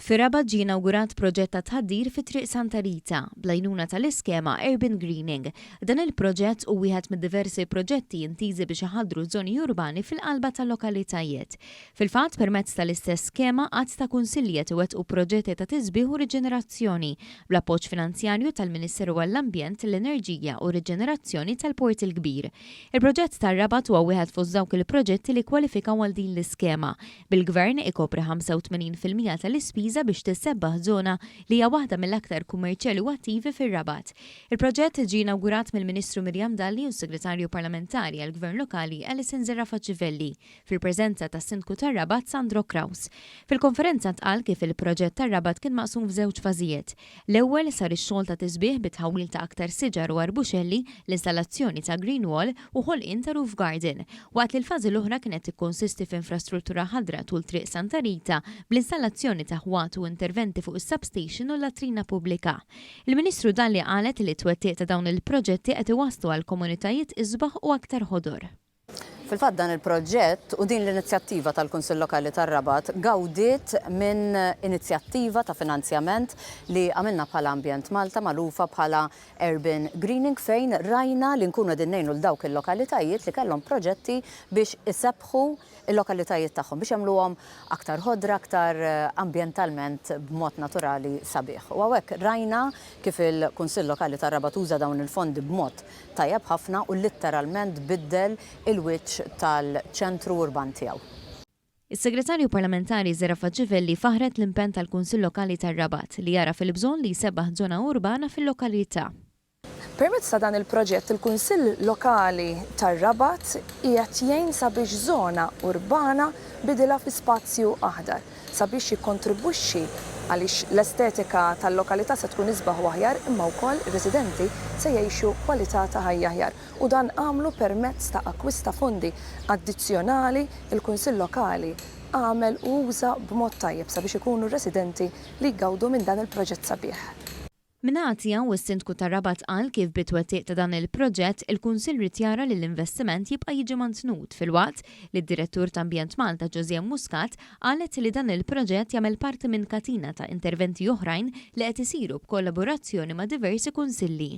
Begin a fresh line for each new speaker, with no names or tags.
Fir-Rabat ġie inawgurat proġett ta' tħaddir fi Triq Santa Rita, bl-għajnuna tal-iskema Urban Greening. Dan il-proġett hu wieħed mid-diversi proġetti intiżi biex iħaddru żoni urbani fil-qalba tal-lokalitajiet. Fil-fatt, permezz tal-istess skema, għadd ta' kunsilli qed iwettqu proġetti ta' tisbiħ u riġenerazzjoni, bl-appoġġ finanzjarju tal-Ministeru għall-Ambjent, l-Enerġija u r-Riġenerazzjoni tal-Port il-Kbir. Il-proġett tar-Rabat huwa wieħed fost dawk il-proġetti li kkwalifikaw għal din l-iskema, bil-Gvern ikopri 85% tal-ispiża biex tissebbaħ żona li hija waħda mill-aktar kummerċjali u attivi fir-Rabat. Il-proġett ġie inawgurat mill-Ministru Miriam Dalli u s-Segretarju Parlamentari għall-Gvern Lokali Alison Zerafa Civelli, fil-preżenza tas-Sindku tar-Rabat Sandro Craus. Fil-konferenza ntqal kif il-proġett tar-Rabat kien maqsum f'żewġ fażijiet. L-ewwel sar ix-xogħol ta' tisbiħ bi tħawwil ta' aktar siġar u arbuxelli, l-installazzjoni ta' green wall u ħolqien ta' roof garden, waqt li l-fażi l-oħra kienet tikkonsisti f'infrastruttura ħadra tul Triq Santa Rita bl-installazzjoni ta' ħwat u interventi fuq is-substation u l-latrina pubblika. Il-Ministru Dalli qalet li t-twettiq ta' dawn il-proġetti qed iwasslu għal komunitajiet isbaħ u aktar ħodor.
Fil-fatt dan il-proġett u din l-inizjattiva tal-Kunsill Lokali tar-Rabat gawdiet minn inizjattiva ta' finanzjament li għamilna bħala Ambjent Malta magħrufa bħala Urban Greening fejn rajna li nkunu qegħdin ngħinu 'l dawk il-lokalitajiet li kellhom proġetti biex isebbħu l-lokalitajiet tagħhom biex jagħmluhom aktar ħodra, aktar ambjentalment b'mod naturali sabiħ. U hawnhekk rajna kif il-Kunsill Lokali tar-Rabat uża dawn il-fondi b'mod tajjeb ħafna u litteralment biddel il-wiċċ tal-ċentru urban tiegħu.
Is-Segretarju Parlamentari Zerafa Civelli faħħret l-impenn tal-Kunsill Lokali tar-Rabat li jagħraf il-bżonn li jsebbaħ żona urbana fil-lokalità.
Permezz ta' dan il-proġett il-Kunsill Lokali tar-Rabat qiegħed jgħin sabiex żona urbana bidilha fi spazju aħdar. sabiex jikkontribwixxi għaliex l-estetika tal-lokalità se tkun isbaħ u aħjar imma wkoll ir-residenti se jgħixu kwalità ta' ħajja aħjar u dan għamlu permezz ta' akkwist ta' fondi addizzjonali il-Kunsill Lokali għamel u uża b'mod tajjeb sabiex ikunu r-residenti li jgawdu minn dan il-proġett sabiħ.
Min-naħa tiegħu, is-Sindku tar-Rabat qal kif bit-twettiq ta' dan il-proġett, il-Kunsill ried jara li l-investiment jibqa' jiġi mantnut filwaqt li d-Direttur ta' Ambjent Malta Josianne Muscat qalet li dan il-proġett jagħmel parti minn katina ta' interventi oħrajn li qed isiru b'kollaborazzjoni ma' diversi kunsilli.